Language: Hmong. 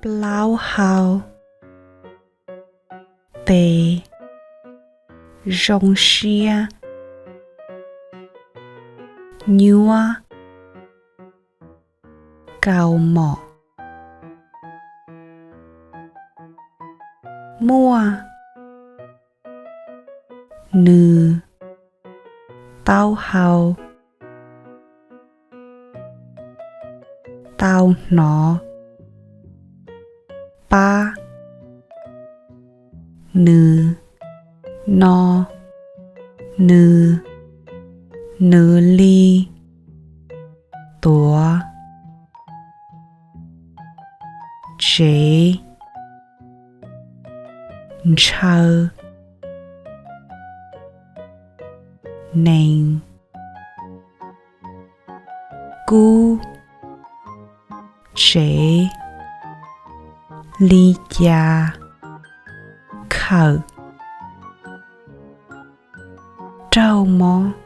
Plaub hau. Tes. Zoo siab. Nyuaj. Kaus mom. Muaj. Nws. Taub hau. Tau hnov. Pab. Nws. No. Nws. Nws li. Tuav. Tsev. Ntshaw. Nees. Kub. Tsev. Li cas. Khawm. Raug mob.